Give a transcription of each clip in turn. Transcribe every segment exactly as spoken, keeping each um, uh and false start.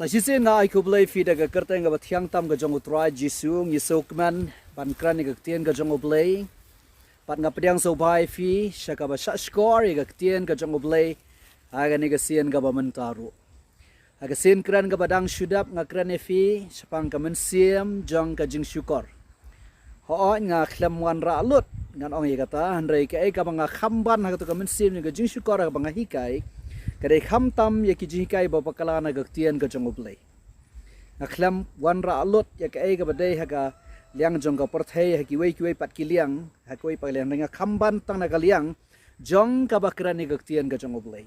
Shisien nga ai khublei phi da ka kyrteng kaba thiang tam ka jong U Trai Jisu, ngi sngewkmen ban kren ïa ka ktien ka jong U Blei. Bad nga pdiang sngewbha ïa phi sha kaba shah shkor ïa ka ktien ka jong U Blei ha kane ka sien kaba mynta ruh. Ha ka sien kren kaba dang shu dep nga kren ïa phi shaphang ka mynsiem jong ka jingshukor. Hooid, nga khlem wanrah lut ngan ong ïa kata, hynrei kaei kaba nga kham ban ha kato ka mynsiem jong ka jingshukor kaba nga hikai, ka dei khamtam ïa ki jinghikai ba bakla na ka ktien ka jong U Blei. Nga khlem wanrah lut ïa kaei kaba dei ha ka liang jong ka pyrthei, ha kiwei kiwei pat ki liang, ha kiwei pat ki liang, nga kham ban tang na ka liang jong kaba kren ïa ka ktien ka jong U Blei.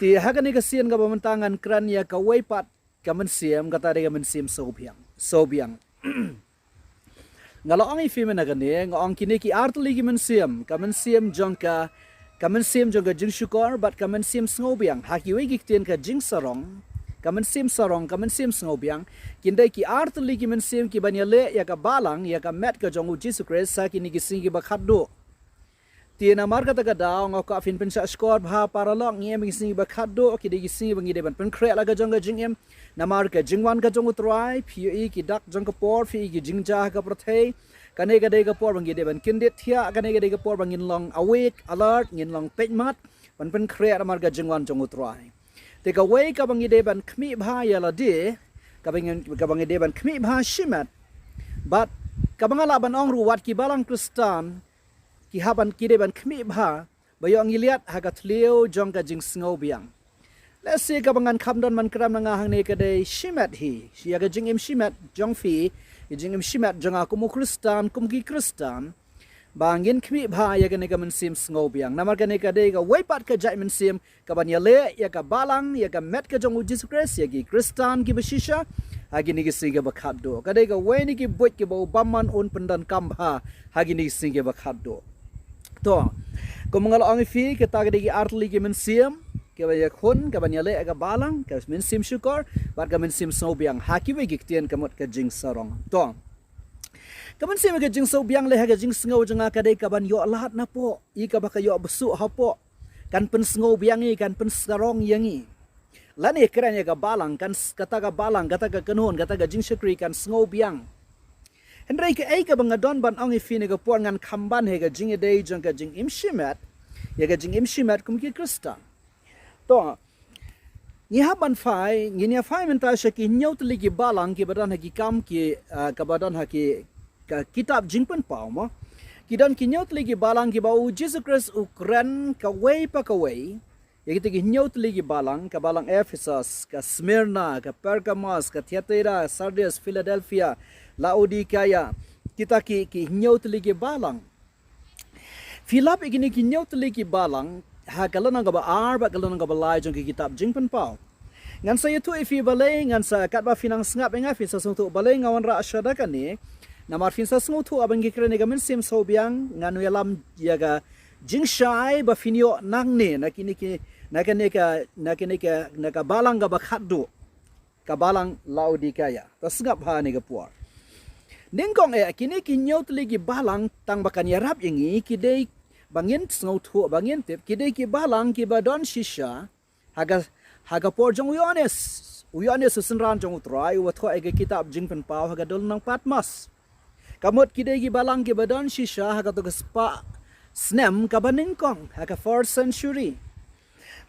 Te ha kane ka sien kaba mynta ngan kren ïa kawei pat ka mynsiem, kata dei ka mynsiem sngewbiang. Sngewbiang. Nga la ong ïa phi mynta kane, nga ong kine ki ar tylli ki mynsiem, ka mynsiem jong ka, ka mynsiem jong ka jingshukor bad ka mynsiem sngewbiang. Ha kiwei ki ktien ka jingsarong, ka mynsiem sarong, ka mynsiem sngewbiang, kin dei ki ar tylli ki mynsiem kiban ïaleh ïa ka balang, ïa ka met ka jong U Jisu Khrist ha kine ki sngi kiba khatduh. Te namar kata ka daw nga kwah phin pynshah shkor bha paralok, ngi em ha ki sngi ba khatduh, ki dei ki sngi ba ngi dei ban pynkhreh la ka jong ka jingim. Namar ka jingwan ka jong U Trai, phi ïohi ki dak jong ka por, phi ïohi ki jingjia ha ka pyrthei. Kane ka dei ka por ba ngi dei ban kyndit thiah, kane ka dei ka por ba ngin long awake, alert, ngin long peit mat ban pynkhreh namar ka jingwan jong U Trai. Te kawei kaba ngi dei ban khmih bha ïa lade, kaba ngi, kaba ngi dei ban khmih bha shimet. Bad kaba nga lah ban ong ruh, wat ki balang Khristan ki hap ban, ki dei ban khmih bha ba ïoh ngi liat ha ka thliew jong ka jingsngewbiang. Lehse kaba ngan kham don ban kren na nga hangne ka dei shimet hi, ïa ka jingim shimet jong phi, ka jingim shimet jong nga kum u Khristan, kum ki Khristan, ba ngin khmih bha ïa kane ka mynsiem sngewbiang. Namar kane ka dei kawei pat ka jait mynsiem kaban ïaleh ïa ka balang, ïa ka met ka jong U Jisu Khrist, ïa ki Khristan kiba shisha ha kine ki sngi kiba khatduh. Ka dei kawei na ki buit kiba U Bamon un pyndonkam bha ha kine ki sngi kiba khatduh. To, kum nga la ong ïa phi, kata ka dei ki ar tylli ki mynsiem kiba ïakhun, kaban ïaleh ïa ka balang, ka mynsiem shukor bad ka mynsiem sngewbiang ha kiwei ki ktien ka mut ka jingsarong. To, ka mynsiem ka jingsngewbiang leh ha ka jingsngew jong nga ka dei kaban ïoh lad napoh, ïa kaba ka ïoh bsuh hapoh, kan pynsngewbiang ïa ngi, kan pynsarong ïa ngi. Lane kren ïa ka balang, kan s-, kata ka balang, kata ka kynhun, kata ka jingshakri kan sngewbiang. Hynrei kaei kaba nga don ban ong ïa phi ne ka por, ngan kham ban ha ka jingïadei jong ka jingim shimet ïa ka jingim shimet kum ki Khristan. To, ngi hap ban phai, ngin ïa phai mynta sha ki hynñiew tylli ki balang kiba don ha Ki Kam ki, ah, kaba don ha ki, ka kitab Jingpynpaw mo. Ki don ki hynñiew tylli ki balang kiba U Jisu Khrist u kren kawei pa kawei. Ïa kita ki hynñiew tylli ki balang, ka balang Ephesus, ka Smyrna, ka Pergamos, ka Thyatira, Sardis, Philadelphia, Laodikaia. Kita ki, ki hynñiew tylli ki balang. Phi lap ïa kine ki hynñiew tylli ki balang ha ka lynnong kaba ar bad ka lynnong kaba lai jong ka kitab Jingpynpaw. Ngan sa ïathuh ïa phi balei, ngan sa, katba phi nang sngap ïa nga, phin sa sngewthuh balei nga wanrah sha da kane. Namar phin sa sngewthuh haba ngi kren ïa ka mynsiem sngewbiang, ngan ïalam ïa ka jingshai ba phin ïoh nangne na kine ki, na kane ka, na kane ka, na ka balang kaba khatduh, ka balang Laodikaia. Ta sngap ha ne ka por. Nyngkong eh, kine ki hynñiew tylli ki balang, tang ba kan ïarap ïa ngi, ki dei ba ngin sngewthuh, ba ngin tip, ki dei ki balang kiba don shisha ha ka, ha ka por jong u Ïoannis. U Ïoannis u synran jong U Trai, uba thoh ïa ka kitab Jingpynpaw ha ka dul nong Patmos. Ka mut ki dei ki balang kiba don shisha ha kato ka spah snem kaba nyngkong, ha ka first century.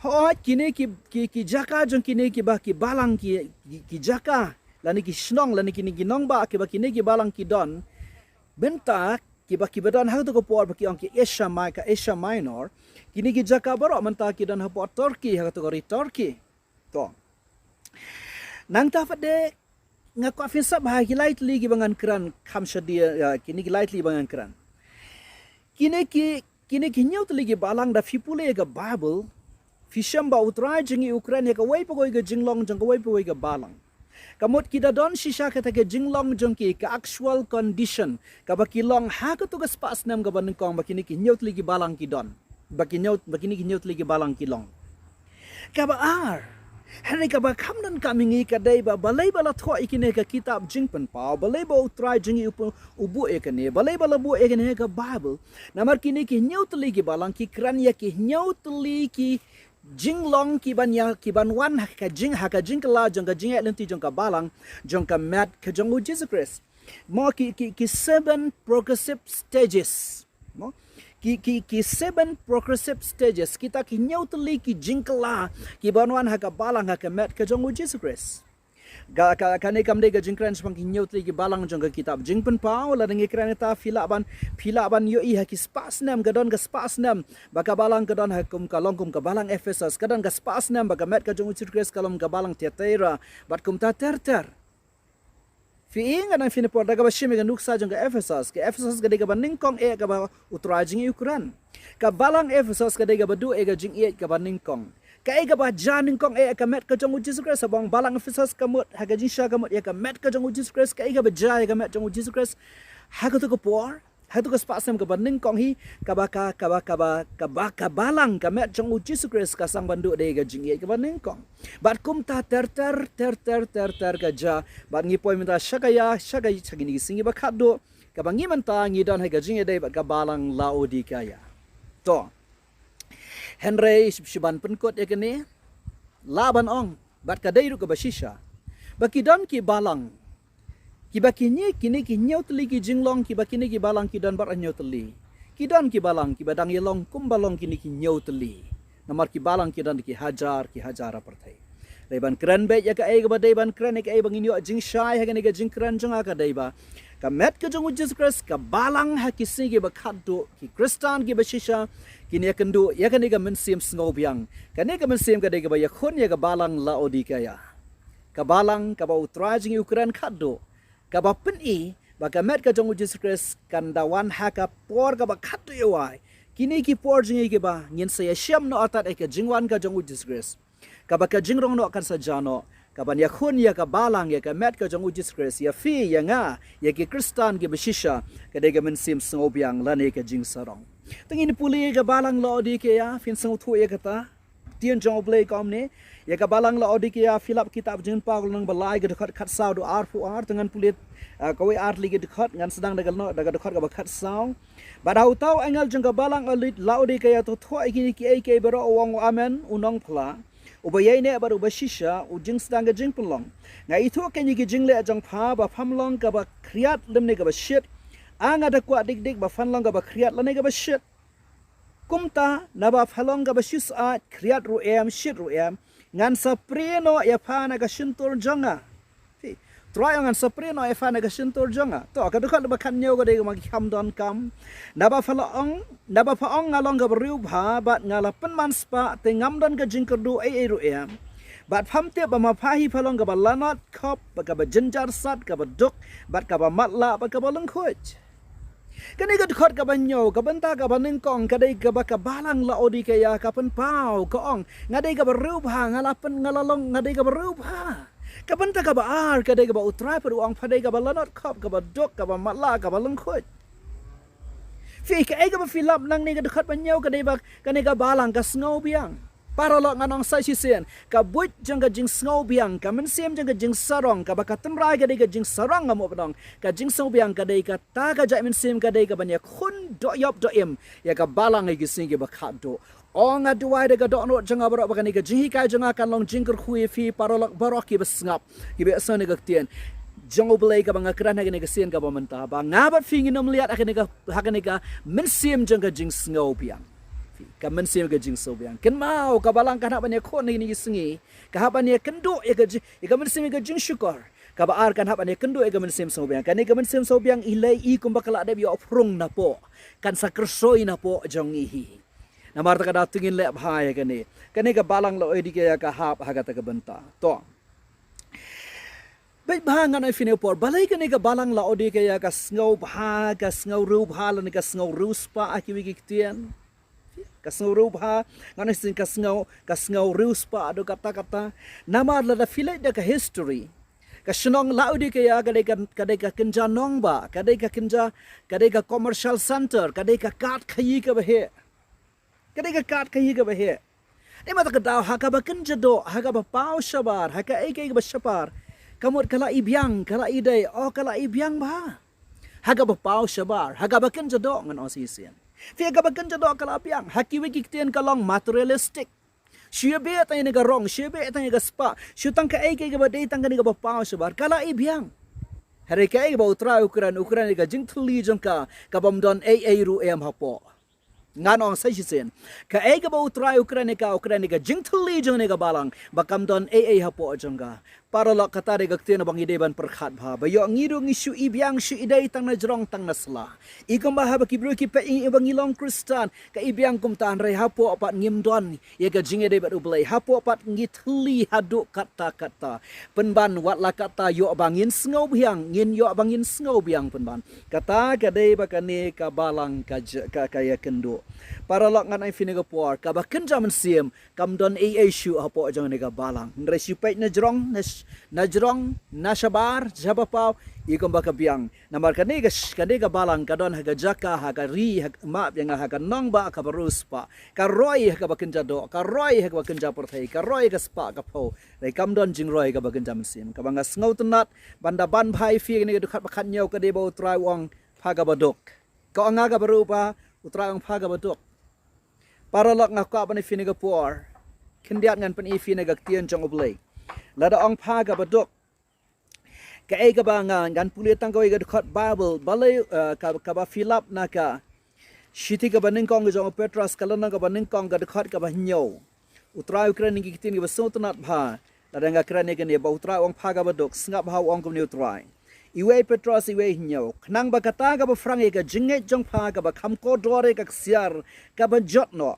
Hooid, kine ki, ki, ki jaka jong kine kiba ki balang ki, ki, ki jaka, lane ki shnong, lane kine ki nongbah kiba kine ki balang ki don. Mynta kiba, kiba don ha kato ka por ba ki ong ki Asia Mi-, ka Asia Minor. Kine ki jaka baroh mynta ki don hapoh Turkey, ha kato ka ri Turkey. To. Nangta pat de nga kwah phin sngap ha ki lai tylli kiba ngan kren kham shadien, ïa, kine ki lai tylli ba ngan kren. Kine ki, kine ki hynñiew tylli ki balang, da phi pule ïa ka Bible, phi shem ba U Trai jong ngi u kren ïa kawei pa kawei ka jinglong jong kawei pa kawei ka balang. Ka mut ki da don shisha kata ka jinglong jong ki, ka actual condition kaba ki long ha kato ka spah snem kaba nyngkong ba kine ki hynñiew tylli ki balang ki don. Ba ki hynñiew, ba kine ki hynñiew tylli ki balang ki long. Kaba ar, hynrei kaba kham donkam ïa ngi ka dei ba balei ba la thoh ïa kine ha ka kitab Jingpynpaw, balei ba U Trai jong ngi u pu-, u buh ïa kane, balei ba la buh ïa kane ha ka Bible. Namar kine ki hynñiew tylli ki balang ki kren ïa ki hynñiew tylli ki jinglong ki ban ïa, ki ban wan ha ka jing, ha ka jingkylla jong ka jingïaid lynti jong ka balang, jong ka met ka jong u Jisu Khrist. Mo ki, ki, ki seven progressive stages. Mo ki, ki, ki seven progressive stages. Kita ki hynñiew tylli ki jingkylla ki ban wan ha ka balang ha ka met ka jong u Jisu Khrist. Ka, ka, kane kam dei ka jingkren shaphang ki hynñiew tylli ki balang jong ka kitab Jingpynpaw, lada ngi kren ïa kata phi lah ban, phi lah ban ïohi ha ki spah snem, ka don ka spah snem ba ka balang ka don ha kum ka long kum ka balang Ephesus, ka don ka spah snem ba ka met ka jong u Jisu Khrist ka long ka balang Thyatira, bad kumta ter ter. Phi ïohi, nga dang phin ïa por da kaba shim ïa ka nuksa jong ka Ephesus, ka Ephesus ka dei kaba nyngkong eh kaba U Trai jong ngi u kren. Ka balang Ephesus ka dei kaba duh ïa ka jingïeit kaba nyngkong. Kaei kaba jia nyngkong eh ka met ka jong u Jisu Khrist? Haba ong balang Ephesus, ka mut ha ka jingshisha ka mut ïa ka met ka jong u Jisu Khrist. Kaei kaba jia ïa ka met jong u Jisu Khrist ha kato ka por? Ha kato ka spah snem kaba nyngkong hi, kaba ka, kaba, kaba, kaba ka balang, ka met jong u Jisu Khrist, ka sdang ban duh da ïa ka jingïeit kaba nyngkong. Bad kumta ter ter ter ter ter ter ka jia. Bad ngi poi mynta sha ka ïa, sha ka ïa, sha kine ki sngi ba khatduh, kaba ngi mynta ngi don ha ka jingïadei bad ka balang Laodikaia. To. Hynrei shu, shu ban pynkut ïa kane, lah ban ong, bad ka dei ruh kaba shisha, ba ki don ki balang kiba kine, kine ki hynñiew tylli ki jinglong, kiba kine ki balang ki don baroh hynñiew tylli. Ki don ki balang kiba dang ïalong kumba long kine ki hynñiew tylli. Namar ki balang ki don ki hajar, ki hajar ha pyrthei. Dei ban kren beit ïa kaei kaba dei ban kren, ïa kaei ba ngin ïoh jingshai ha kane ka jingkren jong nga ka dei ba ka met ka jong u Jisu Khrist, ka balang ha ki sngi kiba khatduh, ki Khristan kiba shisha, kin ïakynduh ïa kane ka mynsiem sngewbiang. Kane ka mynsiem ka dei kaba ïakhun ïa ka balang Laodikaia. Ka balang kaba U Trai jong ngi u kren khatduh, kaba pyni ba ka met ka jong u Jisu Khrist kan da wan ha ka por kaba khatduh ïa wai. Kine ki por jong ngi kiba ngin sa ïashem noh artat ïa ka jingwan ka jong u Jisu Khrist, kaba ka jingrong noh kan sa jia noh, kaban ïakhun ïa ka balang, ïa ka met ka jong u Jisu Khrist, ïa phi, ïa nga, ïa ki Khristan kiba shisha, ka dei ka mynsiem sngewbiang lane ka jingsarong. Te ngin pule ïa ka balang Laodikaia, phin sngewthuh ïa kata. Ktien jong U Blei kumne, ïa ka balang Laodikaia, phi lap kitab Jingpynpaw lynnong ba lai, ka dkhot khatsaw haduh arphew ar, te ngan pule, ah, kawei ar tylli ki dkhot, ngan sdang da ka, da ka dkhot kaba khatsaw. Bad ha uta u angel jong ka balang Laodikaia, to thoh ïa kine kiei kiei baroh, u ong u Amen, u nongphla, uba ïaineh bad uba shisha, u jingsdang ka jingpynlong. Nga ithuh kein ïa ki jingleh jong pha, ba pham long kaba khriat lymne kaba shit. Ah, nga da kwah dik dik ba phan long kaba khriat lane kaba shit. Kumta, naba pha long kaba shu syaid, khriat ruh em, shit ruh em, ngan sa prie noh ïa pha na ka shyntur jong nga. Phi, Trai ong ngan sa prie noh ïa pha na ka shyntur jong nga. To, ka dkhot ba khathynñiew ka dei kaba ngi kham donkam. Naba pha la ong, naba pha ong nga long kaba riewbha, bad nga la pynman spah, te ngam don ka jingkyrduh ei ei ruh em. Bad pham tip ba ma pha hi pha long kaba lanot khop, bad kaba jynjar sat, kaba duk, bad kaba matlah, bad kaba lyngkhuid. Kane ka dkhot kaba hynñiew, ka bynta kaba nyngkong, ka dei kaba ka balang Laodikaia ka pynpaw, ka ong, nga dei kaba riewbha, nga la pyn, nga la long, nga dei kaba riewbha. Ka bynta kaba ar, ka dei kaba U Trai pat u ong, pha dei kaba lanot khop, kaba duk, kaba matlah, kaba lyngkhuid. Phi, kaei kaba phi lap nangne ka dkhot ba hynñiew, ka dei ba kane ka balang ka sngewbiang. Paralok, ngan ong sa shisien, ka buit jong ka jingsngewbiang, ka mynsiem jong ka jingsarong, kaba ka tynrai ka dei ka jingsarong, nga mut ban ong, ka jingsngewbiang ka dei kata ka jait mynsiem ka dei kaban ïakhun dohïap dohim ïa ka balang ha ki sngi kiba khatduh. Ong, nga duwai da ka dohnud jong nga baroh ba kane ka jinghikai jong nga kan long jingkyrkhu ïa phi paralok baroh kiba sngap, kiba ïohsngew ïa ka ktien jong U Blei kaba nga kren ha kane ka sien kaba mynta, ba nga bad phi ngin ym liat ha kane ka, ha kane ka mynsiem jong ka jingsngewbiang. Ka mynsiem ka jingsngewbiang. Kynmaw, ka balang kan hap ban ïakhun ha kine ki sngi, ka hap ban ïakynduh ïa ka ji-, ïa ka mynsiem ïa ka jingshukor. Kaba ar, kan hap ban ïakynduh ïa ka mynsiem sngewbiang. Kane ka mynsiem sngewbiang i leh i kumba ka la dep ïoh phrung napoh, kan sa kyrsoi napoh jong ngi hi. Namar kata ka daw to ngin leh bha ïa kane. Kane ka balang Laodikaia ka hap ha kata ka bynta. To. Bad bha, ngan ong ïa phi ïa por, balei kane ka balang Laodikaia ka sngewbha, ka sngewriewbha lane ka sngewriewspah ha kiwei ki ktien. Ka sngewriewbha, ngan ong ïa phi, ka sngew, ka sngewriewspah haduh katta katta. Namar lada phi leit da ka history, ka shnong Laodikaia ka dei ka, ka dei ka kynja nongbah, ka dei ka kynja, ka dei ka commercial center, ka dei ka kad khaïi kaba heh. Ka dei ka kad khaïi kaba heh. Dei ma kata ka daw, ha kaba kynja doh, ha kaba paw shabar, ha kaei kaei kaba shabar, ka mut ka la i biang, ka la i dei, oh, ka la i biang bha. Ha kaba paw shabar, ha kaba kynja doh, ngan ong shisien. Phi, ha kaba kynja doh ka la biang, ha kiwei ki ktien ka long materialistic. Shu ïa beh tang ïa kane ka rong, shu ïa beh tang ïa ka spah, shu tang kaei kaei kaba dei tang kane kaba paw shabar, ka la ibiang. Hynrei kaei kaba U Trai u kren, u kren ïa ka jingthylli jong ka, ka bym don ei ei ruh em hapoh. Ngan ong sa shisien. Kaei kaba U Trai u kren ïa ka, u kren ïa ka jingthylli jong kane ka balang, ba kam don ei ei hapoh jong ka. Paralok, kata dei ka ktien ba ngi dei ban pyrkhat bha. Ba ïoh ngi ruh ngi shu ibiang shu ïadei tang na jrong tang na sla. I kumba haba ki briew ki peit ïa ngi ba ngi long Khristan, ka ibiang kumta, hynrei hapoh pat ngim don ïa ka jingïadei bad U Blei. Hapoh pat ngi thylli haduh katta katta. Pynban, wat la katta, ïoh ba ngin sngew biang, ngin ïoh ba ngin sngew biang pynban. Kata ka dei ba kane ka balang ka j-, ka, ka ïakynduh. Paralok, ngan ai phi ïa kane ka por, kaba kynja mynsiem, kam don ei ei shuh hapoh jong kane ka balang. Hynrei shu peit na jrong, na sh-, na jrong, na shabar, shaba paw, i kumba ka biang. Namar kane ka sh-, kane ka balang ka don ha ka jaka, ha ka ri, ha ka map ïa nga, ha ka nongbah kaba riewspah. Ka roi ha kaba kynja doh, ka roi ha kaba kynja pyrthei, ka roi ha ka spah ka phew. Hynrei kam don jingroi kaba kynja mynsiem. Kaba nga sngewtynnat ban da ban bha ïa phi kane ka dkhot ba khathynñiew, ka dei ba U Trai u ong, pha kaba duk. Ka ong nga kaba riewspah, U Trai u ong pha kaba duk. Paralok, nga kwah ban ai phi ïa kane ka por. Khyndiat ngan pyni ïa phi ïa kane ka ktien jong U Blei. Lada ong pha kaba duk, kaei kaba nga, ngan pule tang kawei ka dkhot Baibl, balei, eh, ka, kaba phi lap na ka shithi kaba nyngkong ka jong u Petros, ka lynnong kaba nyngkong, ka dkhot kaba hynñiew. U Trai u kren ïa ki ktien kiba sngewtynnat bha. Lada nga kren ïa kane, ba U Trai u ong pha kaba duk, sngap bha, u ong kumne U Trai. Iwei Petros, iwei, hynñiew. Khnang ba kata kaba phrang ïa ka jingngeit jong pha, kaba kham kordor ïa ka ksiar kaba jot noh,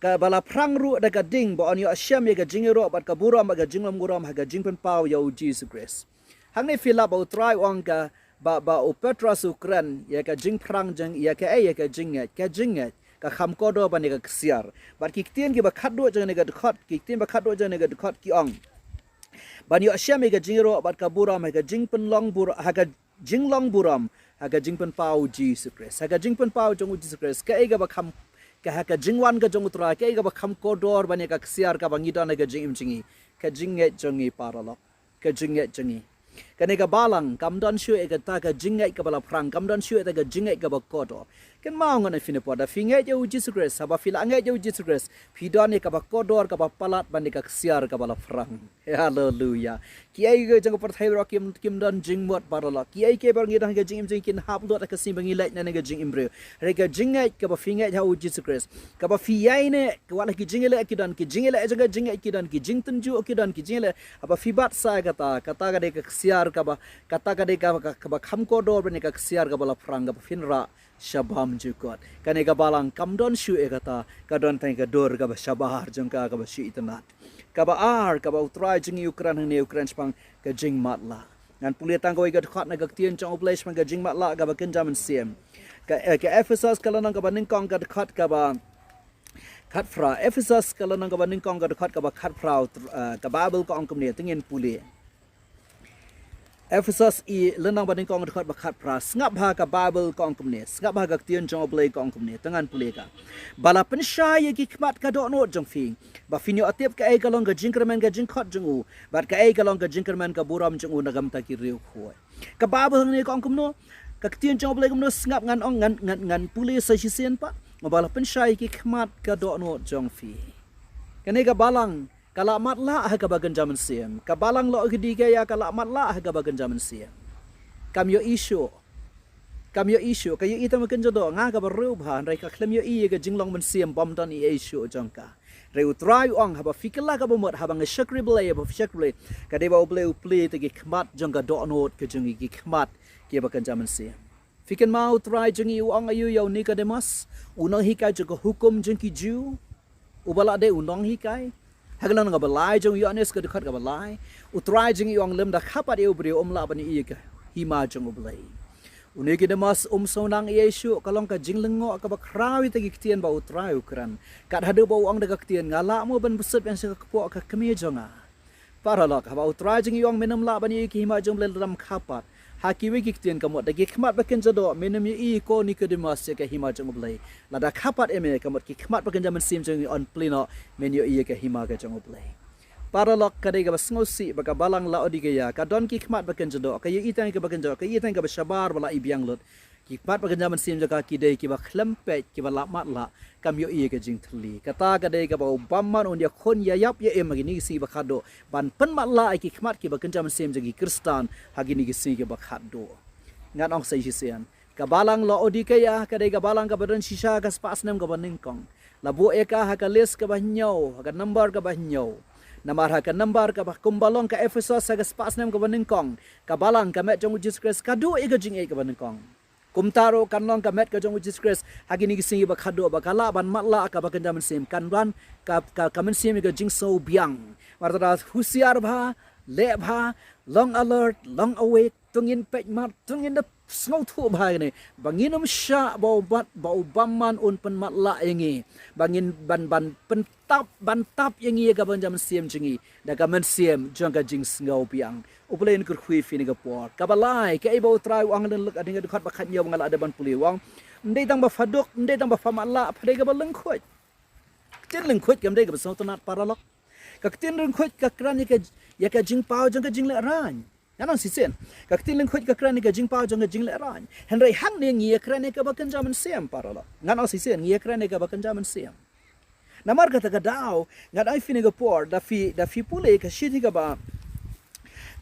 kaba la phrang ruh da ka ding, ba yn ïoh shem ïa ka jingïaroh bad ka burom bad ka jinglong burom ha ka jingpynpaw ïa U Jisu Khrist. Hangne phi lap ba U Trai u ong ka, ba, ba u Petros u kren ïa ka jingphrang jong, ïa kaei, ïa ka jingngeit, ka jingngeit ka kham kordor ban ïa ka ksiar. Bad ki ktien kiba khatduh jong kane ka dkhot, ki ktien ba khatduh jong kane ka dkhot ki ong, ban ïoh shem ïa ka jingïaroh bad ka burom ha ka jingpynlong bur-, ha ka jinglong burom ha ka jingpynpaw U Jisu Khrist. Ha ka jingpynpaw jong U Jisu Khrist, kaei kaba kham, ka ha ka jingwan ka jong U Trai, kaei kaba kham kordor ban ïa ka ksiar kaba ngi don ha ka jingim jong ngi, ka jingngeit jong ngi, paralok. Ka jingngeit jong ngi. Kane ka balang kam don shuh ïa kata ka jingngeit kaba la phrang, kam don shuh ïa kata ka jingngeit kaba kordor. Kynmaw, ngan ai phi ïa kane ka por, da phi ngeit ïa U Jisu Khrist, haba phi la ngeit ïa U Jisu Khrist, phi don ïa kaba kordor, kaba palat ban ïa ka ksiar kaba la phrang. Haleluya. Kiei kiei jong ka pyrthei baroh kim, kim don jingmut, paralok. Kiei kiei baroh ngi don ha ka jingim jong ngi kin hap lut ha ka sngi ba ngi leit na kane ka jingim briew. Hynrei ka jingngeit kaba phi ngeit ha U Jisu Khrist, kaba phi ïaineh, ka, wat la ki jingïaleh ki don, ki jingïaleh jong ka jingngeit ki don, ki jingtynjuh ki don, ki jingïaleh, haba phi bat sa ïa kata, kata ka dei ka ksiar kaba, kata ka dei ka, ka, kaba kham kordor ban ïa ka ksiar kaba la phrang, kaba phin rah sha bymjukut. Kane ka balang kam don shuh ïa kata, ka don tang ïa ka dur kaba shabar jong ka, kaba shu itynnad. Kaba ar, kaba U Trai jong ngi u kren hangne, u kren shaphang ka jingmatlah. Ngan pule tang kawei ka dkhot na ka ktien jong U Blei shaphang ka jingmatlah kaba kynja mynsiem. Ka, eh, ka Ephesos ka lynnong kaba nyngkong ka dkhot kaba khatphra. Ephesos ka lynnong kaba nyngkong ka dkhot kaba khatphra, eh, ka Baibl ka ong kumne, to ngin pule. Ephesos i lynnong ba nyngkong dkhot ba khatphra. Sngap bha, ka Baibl ka ong kumne. Sngap bha, ka ktien jong U Blei ka ong kumne. To ngan pule ka. Ba la pynshai ïa ki khmat ka dohnud jong phi, ba phin ïoh tip kaei ka long ka jingkyrmen ka jingkhot jong u, bad kaei ka long ka jingkyrmen ka burom jong u na ka bynta ki riewkhuid. Ka Baibl hangne ka ong kumno? Ka ktien jong U Blei kumno? Sngap, ngan ong, ngan, ngan, ngan pule sa shisien pat. Ba la pynshai ïa ki khmat ka dohnud jong phi. Kane ka balang ka la matlah ha kaba kynja mynsiem. Ka balang Laodikaïa ka la matlah ha kaba kynja mynsiem. Kam ïohi shuh. Kam ïohi shuh. Ka ïohi tang ba kynja doh, nga kaba riewbha, hynrei ka khlem ïohi ïa ka jinglong mynsiem bym don ei ei shuh jong ka. Hynrei U Trai u ong, haba phi kylla kaba mut, haba nga shakri Blei, haba phi shakri Blei, ka dei ba U Blei u plie ïa ki khmat jong ka dohnud ka jong ngi, ki khmat kiba kynja mynsiem. Phi kynmaw U Trai jong ngi u ong aïu ïa u Nikodemos, u nonghikai jong ka hukum jong ki Jiw, uba la dei u nonghikai? Ha ka lynnong kaba lai jong u Ïoannis ka dkhot kaba lai, U Trai jong ngi u ong, lymda kha pat ïa u briew um lah ban ïohi ïa ka hima jong U Blei. U Nikodemos um sngewthuh ei ei shuh, ka long ka jinglyngngoh kaba khraw ïa kita ki ktien ba U Trai u kren. Kat haduh ba u ong da ka ktien, nga lah mo ban pynsut biang sha ka kpoh ka kmie jong nga? Paralok, haba U Trai jong ngi u ong men ym lah ban ïohi ïa ka hima jong U Blei lymda kha pat, ha kiwei ki ktien ka mut da ki khmat ba kynja doh, men ym ïohi ko Nikodemos ïa ka hima jong U Blei. Lada kha pat em, ka mut ki khmat ba kynja mynsiem jong ngi yn plie noh, men ïohi ïa ka hima ka jong U Blei. Paralok, ka dei kaba sngewsih ba ka balang Laodikaïa ka don ki khmat ba kynja doh, ka ïohi tang ïa kaba kynja doh, ka ïohi tang ïa kaba shabar ba la ibiang lut. Ki khmat ba kynja mynsiem jong ka ki dei kiba khlem peit, kiba lap matlah, kam ïohi ïa ka jingthylli. Kata ka dei kaba u bamon un ïakhun ïaïap ïaim ha kine ki sngi ba khatduh ban pynmatlah ïa ki khmat kiba kynja mynsiem jong ki Khristan ha kine ki sngi kiba khatduh. Ngan ong sa shisien, ka balang Laodikaia ka dei ka balang kaba don shisha ka spah snem kaba nyngkong. La buh ïa ka ha ka list kaba hynñiew, ha ka nambar kaba hynñiew. Namar ha ka nambar kaba kumba long ka Ephesos ha ka spah snem kaba nyngkong, ka balang, ka met jong u Jisu Khrist ka duh ïa ka jingïeit kaba nyngkong. Kumta ruh kan long ka met ka jong u Jisu Khrist ha kine ki sngi ba khatduh, ba ka lah ban matlah kaba kynja mynsiem, kan wan ka, ka, ka mynsiem ïa ka jingsngewbiang. Namar kata husiar bha, leh bha, long alert, long awake, to ngin peit mat, to ngin da sngewthuh bha ïa kane, ba ngin ym shah ba u bat, ba u bamon un pynmatlah ïa ngi, ba ngin ban, ban pyntap, ban tap ïa ngi ïa kaba kynja mynsiem jong ngi da ka mynsiem jong ka jingsngewbiang. U Blei un kyrkhu ïa phi ha kane ka por. Kaba lai, kaei ba U Trai u ong ha ka dkhot ba khatñiew ba nga la dep ban pule, u ong: Ym dei tang ba pha duk, ym dei tang ba pha matlah, pha dei kaba lyngkhuid. Ka ktien lyngkhuid kam dei kaba sngewtynnat, paralok. Ka ktien lyngkhuid ka kren ïa ka, ïa ka jingpaw jong ka jinglehrain. Ngan ong shisien, ka ktien lyngkhuid ka kren ïa ka jingpaw jong ka jinglehrain. Hynrei hangne ngi ïakren ïa kaba kynja mynsiem, paralok. Ngan ong shisien, ngi ïakren ïa kaba kynja mynsiem. Namar kata ka daw, ngan ai phi ha kane ka por, da phi, da phi pule ka shithi kaba,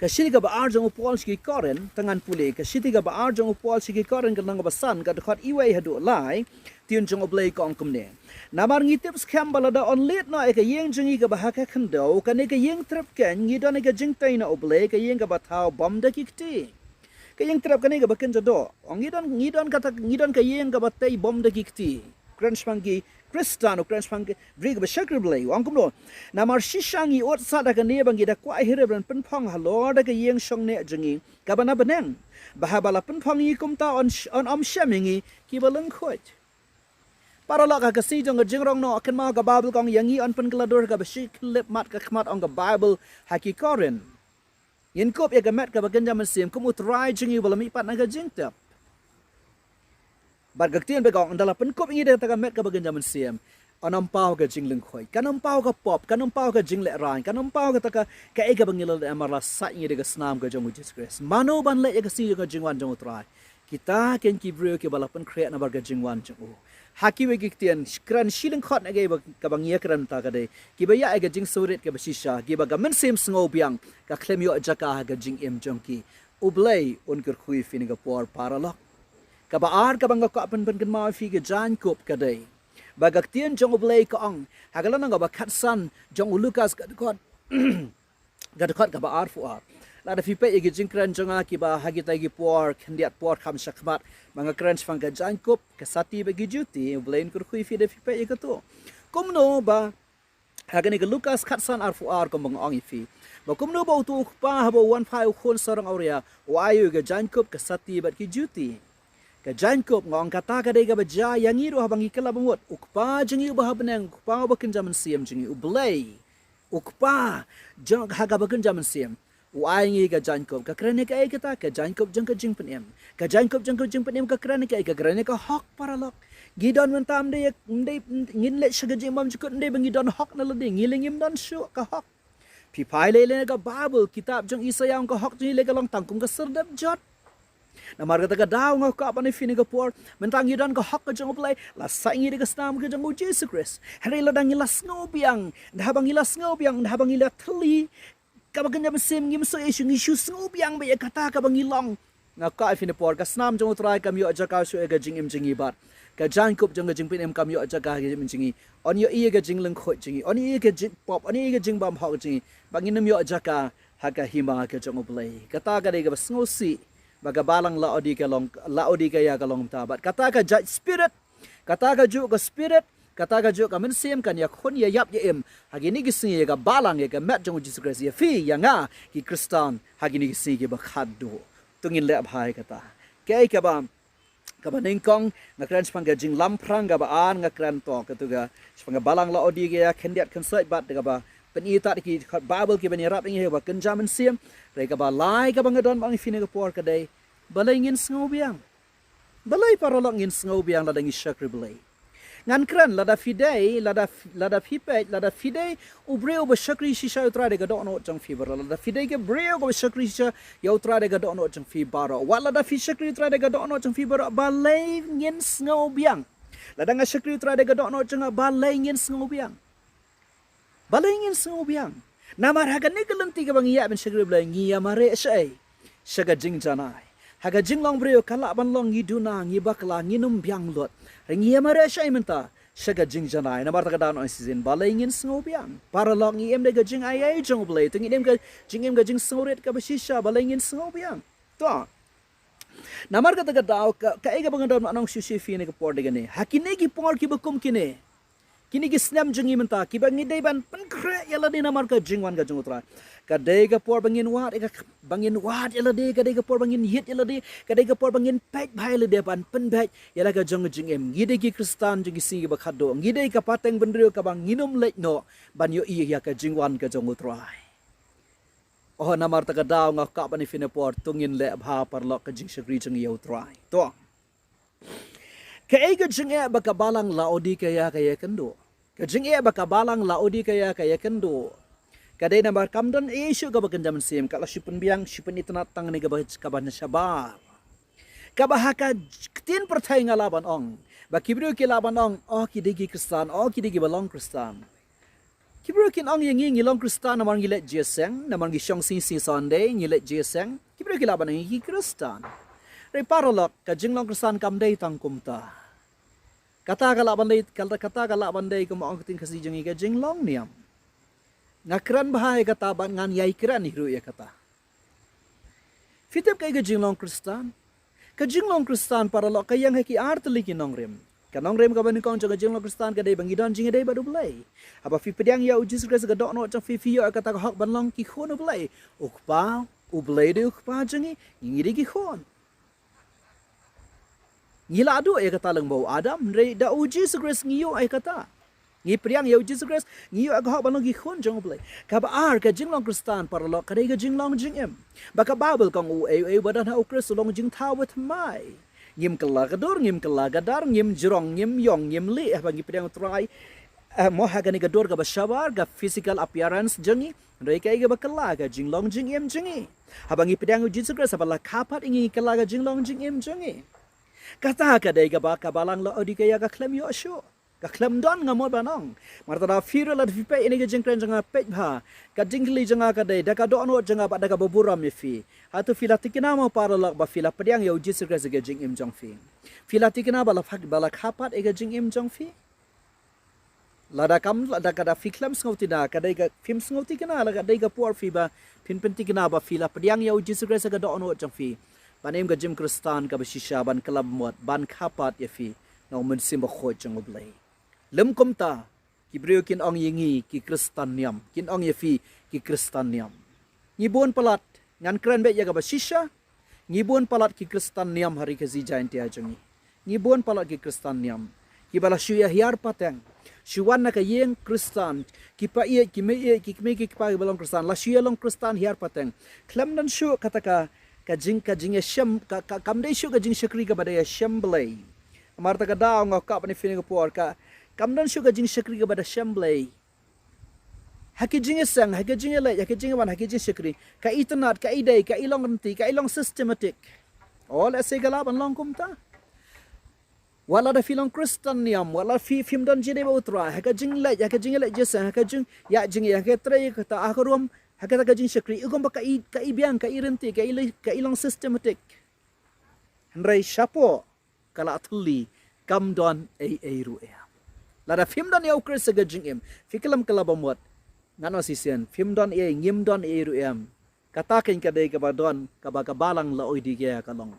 ka shithi kaba ar jong u Paul sha ki Korinth, te ngan pule ka shithi kaba ar jong u Paul sha ki Korinth, ka lynnong kaba san, ka dkhot uwei haduh lai. Ktien jong U Blei ka ong kumne: Namar ngi tip skhem ba lada yn leit noh ïa ka ïing jong ngi kaba ha ka khyndew, kane ka ïing trep keiñ, ngi don ïa ka jingtei na U Blei, ka ïing kaba thaw bym da ki kti. Ka ïing trep kane kaba kynja doh. Ong ngi don, ngi don kata, ngi don ka ïing kaba tei bym da ki kti. Kren shaphang ki Khristan, u kren shaphang ki briew kiba shakri Blei. Ong kumno: Namar shisha ngi ud sat ha kane ba ngi da kwah hi ruh ban pynphong halor da ka ïing shongneh jong ngi kaba na bneng, ba haba la pynphong ïa ngi kumta yn sh-, yn ym shem ïa ngi kiba lyngkhuid. Paralok, ha ka sngi jong ka jingrong noh, kynmaw ka Baibl ka ong ïa ngi yn pynkylla dur ha kaba shi khyllipmat ka khmat, ong ka Baibl ha ki Korinth. Ngin kup ïa ka met kaba kynja mynsiem kum U Trai jong ngi uba la mihpat na ka jingtep. Bad ka ktien ba ka ong, ynda la pynkup ïa ngi da kata ka met kaba kynja mynsiem, yn ym paw ka jinglyngkhuid, kan ym paw ka pop, kan ym paw ka jinglehrain, kan ym paw kata ka, kaei kaba ngi la leh, namar la sait ïa ngi da ka snam ka jong U Jisu Khrist. Mano ban leh ïa ka sngi jong ka jingwan jong U Trai? Kita keiñ ki briew kiba la pynkhreh namar ka jingwan jong U. Ha kiwei ki ktien, kren shi lyngkhot na kaei ba, kaba ngi ïakren mynta ka dei kiba ïa ïa ka jingsngewrit kaba shisha, kiba ka mynsiem sngewbiang ka khlem ïoh jaka ha ka jingim jong ki. U Blei un kyrkhu ïa phi ha kane ka por, paralok. Kaba ar kaba nga kwah pyn, pynkynmaw ïa phi, ka jaiñkup ka dei ba ka ktien jong U Blei ka ong ha ka lynnong kaba khatsan jong u Lukas, ka dkhot, ka dkhot kaba arphew ar. Lada phi peit ïa ki jingkren jong nga kiba ha kita ki por khyndiat por kham shakhmat, ba nga kren shaphang ka jaiñkup, ka sati bad ki juti, U Blei un kyrkhu ïa phi da phi peit ïa kato. Kumno ba ha kane ka Lukas khatsan arphew ar, kumba nga ong ïa phi, ba kumno ba uto u kpa haba u wan phai u khun sarong awria, u ai ïa u ka jaiñkup, ka sati bad ki juti. Ka jaiñkup, nga ong, kata ka dei kaba jia ïa ngi ruh haba ngi kylla bamut. U Kpa jong ngi uba ha bneng, U Kpa uba kynja mynsiem jong ngi, U Blei, U Kpa jong, ha kaba kynja mynsiem, u ai ngi ka jaiñkup. Ka kren ïa kaei kata? Ka jaiñkup jong ka jingpynim. Ka jaiñkup jong ka jingpynim ka kren ïa kaei? Ka kren ïa ka hok, paralok. Ngi don mynta, ym dei, ym dei ngin leit sha ka jingbymjukut, ym dei ba ngi don hok na lade, ngi lei ngim don shuh ka hok. Phi phai lei lei na ka Baibl, kitab jong Isaïah, ong ka hok jong ngi lei ka long tang kum ka syrdep jot. Namar kata ka daw nga kwah ban ïa phi ha kane ka por, mynta ngi don ka hok ka jong U Blei, la sait ïa ngi da ka snam ka jong U Jisu Khrist. Hynrei lada ngi la sngewbiang, ynda haba ngi la sngewbiang, ynda haba ngi la thylli kaba kynja mynsiem, ngim shu ïa shu, ngi shu sngewbiang beit ïa kata kaba ngi long. Nga kwah ïa phi ha kane ka por, ka snam jong U Trai kam ïoh jaka shuh ïa ka jingim jong ngi bad ka jaiñkup jong ka jingpynim kam ïoh jaka ha ka jingim jong ngi. Yn ïohi ïa ka jinglyngkhuid jong ngi, yn ïohi ïa ka jingpop, yn ïohi ïa ka jingbymhok jong ngi, ba ngin ym ïoh jaka ha ka hima ka jong U Blei. Kata ka dei kaba sngewsih ba ka balang Laodikaia ka long, Laodikaia ka long mynta. Bad kata ka jait spirit, kata kajuh ka spirit, kata kajuh ka mynsiem kan ïakhun ïaïap ïaim ha kine ki sngi ïa ka balang, ïa ka met jong U Jisu Khrist, ïa phi ïa nga ki Khristan ha kine ki sngi kiba khatduh. To ngin leh bha ïa kata. Kaei kaba, kaba nyngkong, nga kren shaphang ka jinglamphrang, kaba ar nga kren to kato ka shaphang ka balang Laodikaia khyndiat khynsoit bad kaba pyni tat ki dkhot Baibl kiban ïarap ïa ngi ha kaba kynja mynsiem. Hynrei kaba lai kaba nga don ban ong ïa phi ha kane ka por ka dei, balei ngin sngewbiang? Balei, paralok, ngin sngewbiang lada ngi shakri Blei? Ngan kren, lada phi dei, lada, lada phi peit, lada phi dei u briew ba shakri shisha ïa u Trai da ka dohnud jong phi baroh. Lada phi dei ka briew kaba shakri shisha ïa u Trai da ka dohnud jong phi baroh. Wat lada phi shakri ïa u Trai da ka dohnud jong phi baroh, balei ngin sngew biang? Lada nga shakri ïa u Trai da ka dohnud jong nga, balei ngin sngew biang? Balei ngin sngew biang? Namar ha kane ka lynti kaba ngi ïa ban shakri Blei, ngi ïa mareh shaei sha ka jingjanai. Ha ka jinglong briew ka lah ban long ngi duna, ngi bakla, ngin ym biang lut. Ngi ïa mareh shaei mynta sha ka jingjanai. Namar kata ka daw ngan ong shisien, balei ngin sngew biang? Paralok, ngi im da ka jingaiei jong U Blei. Te ngi im ka jingim, ka jingsngewrit kaba shisha, balei ngin sngew biang? To. Namar kata ka daw, ka, kaei kaba nga don ban ong shisha ïa phi ha kane ka por, dei kane. Ha kine ki por kiba kum kine, kine ki snem jong ngi mynta, kiba ngi dei ban pynkhreh ïa lade namar ka jingwan ka jong U Trai, ka dei ka por ba ngin wad ïa ka, ba ngin wad ïa lade, ka dei ka por ba ngin ïit ïa lade, ka dei ka por ba ngin peit bha ïa lade, ban pynbeit ïa la ka jong ka jingim. Ngi dei ki Khristan jong ki sngi kiba khatduh, ngi dei ka pateng bynriew kaba ngin ym leit noh ban ïohi ïa ka jingwan ka jong U Trai. Oh, namar kata ka daw nga kwah ban ong ïa phi ha kane ka por, to ngin leh bha paralok ka jingshakri jong ngi ïa U Trai. To. Kaei ka jingeh ba ka balang Laodikaia ka ïakynduh? Ka jingeh ba ka balang Laodikaia ka ïakynduh, ka dei namar kam don ei ei shuh kaba kynja mynsiem, ka la shu pynbiang, shu pynitynnad tang ïa kaba, kaba na shabar. Kaba ha ka ktien pyrthei nga lah ban ong ba ki briew ki lah ban ong, oh, ki dei ki Khristan, oh, ki dei kiba long Khristan. Ki briew kin ong ïa ngi, ngi long Khristan namar ngi leit jingïaseng, namar ngi shong sngi, sngi Sunday, ngi leit jingïaseng. Ki briew ki lah ban ong ïa ngi ki Khristan. Hynrei paralok, ka jinglong Khristan kam dei tang kumta. Kata ka lah ban dei, kata, kata ka lah ban dei, kumba ong ka ktien Khasi jong ngi, ka jinglong niam. Nga kren bha ïa kata bad ngan ïai kren hi ruh ïa kata. Phi tip kaei ka jinglong Khristan? Ka jinglong Khristan, paralok, ka ïeng ha ki ar tylli ki nongrim. Ka nongrim kaba nyngkong jong ka jinglong Khristan ka dei ba ngi don jingïadei bad U Blei. Haba phi pdiang ïa U Jisu Khrist ha ka dohnud jong phi, phi ïoh ïa kata ka hok ban long ki khun U Blei. U Kpa, U Blei dei U Kpa jong ngi, ngi dei ki khun. Ngi la duh ïa kata lyngba u Adam, hynrei da U Jisu Khrist ngi ïoh ïa kata. Ngi pdiang ïa U Jisu Khrist, ngi ïoh ïa ka hok ban long ki khun jong U Blei. Kaba ar, ka jinglong Khristan, paralok, ka dei ka jinglong jingim. Ba ka Baibl ka ong, uei uei uba don ha U Khrist u long jingthaw bathymmai. Ngim kylla ka dur, ngim kylla ka dar, ngim jrong, ngim ïong, ngim lieh, haba ngi pdiang U Trai. Eh, mo ha kane ka dur kaba shabar, ka physical appearance jong ngi. Hynrei kaei kaba kylla, ka jinglong jingim jong ngi. Haba ngi pdiang U Jisu Khrist, haba la kha pat ïa ngi, kylla ka jinglong jingim jong ngi. Kata ka dei kaba ka balang Laodikaia ka khlem ïoh shuh. Ka khlem don, nga mut ban ong. Namar kata da phi ruh lada phi peit ïa kane ka jingkren jong nga, peit bha. Ka jingkylli jong nga ka dei, da ka dohnud jong nga bad da kaba burom ïa phi, hato phi la thikna mo, paralok, ba phi la pdiang ïa U Jisu Khrist ha ka jingim jong phi? Phi la thikna ba la pha-, ba la kha pat ïa ka jingim jong phi? Lada kam, lada ka da phi khlem sngewtynnad, ka dei ka, phim sngewtynnad, la ka dei ka por phi ba phin pyntynnad ba phi la pdiang ïa U Jisu Khrist ha ka dohnud jong phi, ban im ka jingim Khristan kaba shisha, ban kylla ba mut, ban kha pat ïa phi na U Mynsiem Bakhuid jong U Blei. Lym kumta, ki briew kin ong ïa ngi ki Khristan niam, kin ong ïa phi ki Khristan niam. Ngi bun palat, ngan kren beit ïa kaba shisha, ngi bun palat ki Khristan niam ha Ri Khasi Jaiñtia jong ngi. Ngi bun palat ki Khristan niam kiba la shu ïa hiar pateng, shu wan na ka ïing Khristan, ki païeit, ki meiïeit, ki kmie ki kpa kiba long Khristan, la shu ïa long Khristan hiar pateng. Khlem don shuh kata ka, ka jing, ka jingïashem, ka, ka, kam dei shuh ka jingshakri kaba da ïashem Blei. Namar kata ka daw nga kwah ban ong ïa phi ha kane ka por, ka, kam don shuh ka jingshakri kaba da shem Blei. Ha ki jingïaseng, ha ki jingïaleit, ha ki jingïawan, ha ki jingshakri, ka itynnad, ka idei, ka ilong lynti, ka ilong systematic. Oh, lehse ka lah ban long kumta. Wat lada phi long Khristan niam, wat lada phi, phim don jingïadei bad U Trai, ha ka jingleit, ha ka jingïaleit jingïaseng, ha ka jingïaid jingïaid, ha ka trei kata, ha ka rukom, ha kata ka jingshakri, i kumba ka i, ka i biang, ka i lynti, ka i, ka ilong systematic. Hynrei shapoh, ka la thylli, kam don ei ei ruh em. Lada phim don ïa U Khrist ha ka jingim, phi khlem kylla ba mut, ngan ong shisien, phim don ei ei, ngim don ei ei ruh em. Kata keiñ ka dei kaba don, kaba ka balang Laodikaia ka long.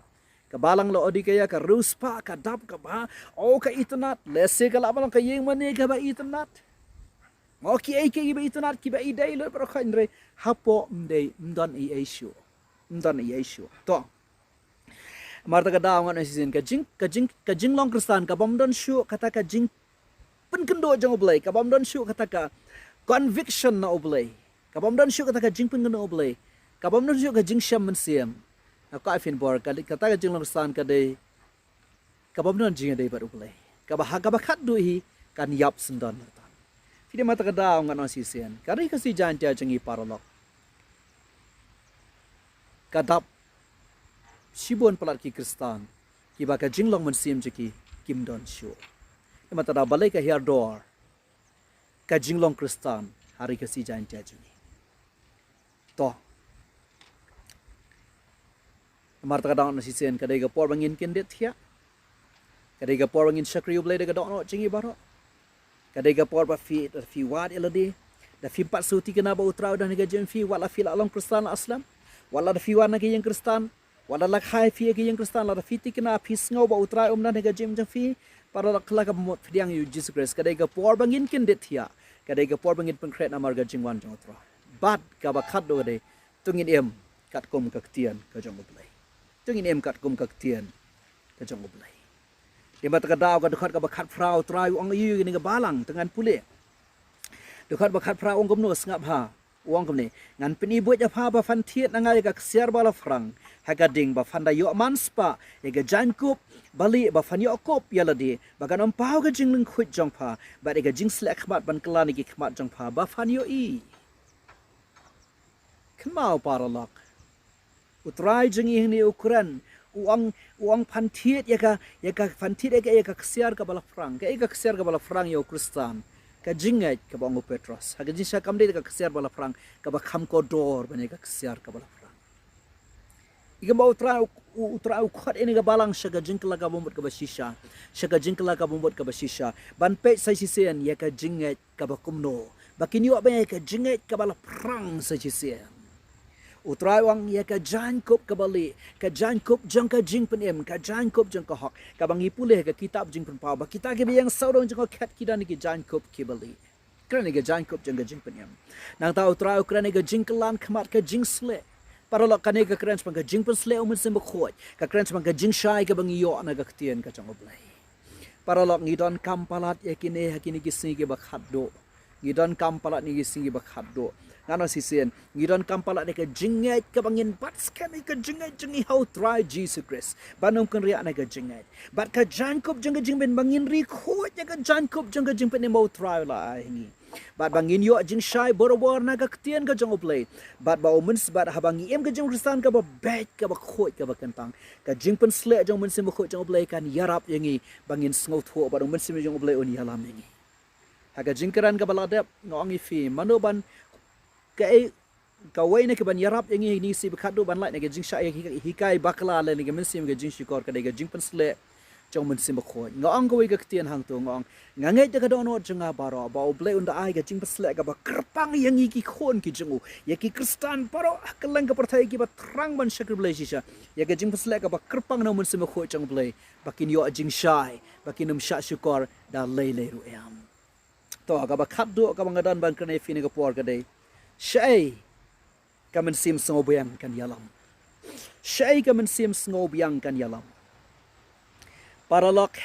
Ka balang Laodikaia ka riewspah, ka dap, ka bha, oh, ka itynnad, lehse ka lah ban long ka ïing mane kaba itynnad. Oh, kiei kiei kiba itynnad, kiba idei lut baroh khoit, hynrei hapoh ym dei, ym don ei ei shuh. Ym don ei ei shuh. To. Namar kata ka daw ngan ong shisien, ka jing, ka jing, ka jinglong Khristan, ka bym don shuh kata ka jingpynkynduh jong U Blei, ka bym don shuh kata ka conviction na U Blei, ka bym don shuh kata ka jingpynkynduh U Blei, ka bym don shuh ka jingshem mynsiem. Nga kwah ïa phi ha kane ka por, ka, kata ka jinglong Khristan ka dei, ka bym don jingïadei bad U Blei. Kaba ha kaba khatduh hi kan ïap syndon. Phi dei mynta ka daw ngan ong shisien, ka ri Khasi Jaiñtia jong ngi paralok, ka dap shibun palat ki Khristan kiba ka jinglong mynsiem jong ki kim don shuh. Te mynta da balei ka hiar dor ka jinglong Khristan ha ri Khasi Jaiñtia jong ngi? To, mynta ka daw ngan ong shisien, ka dei ka por ba ngin kyndit thiah. Ka dei ka por ba ngin shakri U Blei da ka dohnud jong ngi baroh. Ka dei ka por ba phi, da phi wad ïa lade, da phim pat sngewthuh kane ba U Trai u don ha ka jingim phi, wat la phi la long Khristan la slem, wat la da phi wan na ka ïing Khristan, wat la la kha ïa phi ïa ka ïing Khristan, la da phi thikna phi sngew ba U Trai um don ha ka jingim jong phi, paralok, la ka mut pdiang ïa U Jisu Khrist. Ka dei ka por ba ngin kyndit thiah. Ka dei ka por ba ngin pynkhreh namar ka jingwan jong U Trai. Bad kaba khatduh ka dei, to ngin im katkum ka ktien ka jong U Blei. To ngin im katkum ka ktien ka jong U Blei. Te mynta ka daw ka dkhot kaba khatphra U Trai u ong ïa kane ka balang, te ngan pule. Dkhot ba khatphra u ong kumno, sngap ha. U ong kumne: Ngan pyni buit ïa pha ba phan thied na nga ïa ka ksiar ba la phrang ha ka ding, ba phan da ïoh man spah ïa ka jaiñkup balieh, ba phan ïoh kup ïa lade, ba kan ym paw ka jinglyngkhuid jong pha, bad ïa ka jingsleh khmat ban kylla na ki khmat jong pha ba phan ïohi. Kynmaw paralok, U Trai jong ngi hangne u kren, u ong, u ong phan thied ïa ka, ïa ka, phan thied ïa ka, ïa ka ksiar kaba la phrang. Kaei ka ksiar kaba la phrang ïa u Khristan? Ka jingngeit, kaba ong u Petros. Ha ka jingshai kam dei ka ksiar ba la phrang, kaba kham kordor ban ïa ka ksiar kaba la phrang. Ïa kaba U Trai u, u, U Trai u khot ïa kane ka balang sha ka jingkylla kaba mut kaba shisha. Sha ka jingkylla kaba mut kaba shisha. Ban peit sa shisien ïa ka jingngeit kaba kumno, ba kin ïoh ban ïa ka jingngeit kaba la phrang sa shisien. U Trai u ong ïa ka jaiñkup kaba lieh, ka jaiñkup jong ka jingpynim, ka jaiñkup jong ka hok, kaba ngi pule ha ka kitab Jingpynpaw, ba kita kiba ïeng sawdong jong ka khet ki don ïa ki jaiñkup kiba lieh. Kren ïa ka jaiñkup jong ka jingpynim. Nangta U Trai u kren ïa ka jingkylla khmat, ka jingsleh. Paralok, kane ka kren shaphang ka jingpynsleh U Mynsiem Bakhuid, ka kren shaphang ka jingshai kaba ngi ïoh na ka ktien ka jong U Blei. Paralok, ngi donkam palat ïa kine ha kine ki sngi kiba khatduh. Ngi donkam palat ïa kine ki sngi kiba khatduh. Ngan ong shisien, ngi donkam palat ïa ka jingngeit kaba ngin bat skhem ïa ka jingngeit jong ngi ha U Trai Jisu Khrist, ban ym kynriah na ka jingngeit. Bad ka jaiñkup jong ka jingpynim ba ngin ri khuid ïa ka jaiñkup jong ka jingpynim ba U Trai u la ai ha ngi. Bad ba ngin ïoh jingshai barabor na ka ktien ka jong U Blei. Bad ba U Myns-, bad haba ngi im ka jingkhristan kaba beit, kaba khuid, kaba kyntang, ka jingpynsleh jong U Mynsiem Bakhuid jong U Blei kan ïarap ïa ngi ba ngin sngewthuh, bad U Mynsiem jong U Blei un ïalam ïa ngi. Ha ka jingkren kaba la dep, nga ong ïa phi, mano ban, kaei, kawei na ki ban ïarap ïa ngi ha kine ki sngi ba khatduh ban lait na ka jingshah ïa ka hikai bakla lane ka mynsiem ka jingshukor, ka dei ka jingpynsleh jong U Mynsiem Bakhuid. Nga ong kawei ka ktien hangto, nga ong, nga ngeit da ka dohnud jong nga baroh ba U Blei un da ai ka jingpynsleh kaba kyrpang ïa ngi ki khun ki jong u, ïa ki khristan baroh ha kylleng ka pyrthei kiba thrang ban shakri Blei shisha. Ïa ka jingpynsleh kaba kyrpang na U Mynsiem Bakhuid jong U Blei, ba kin ïoh jingshai, ba kin ym shah shukor da lei lei ruh em. To, kaba khatduh kaba nga don ban kren ïa phi ha kane ka por ka dei, shaei ka mynsiem sngewbiang kan ïalam? Shaei ka mynsiem sngewbiang kan ïalam? Paralok,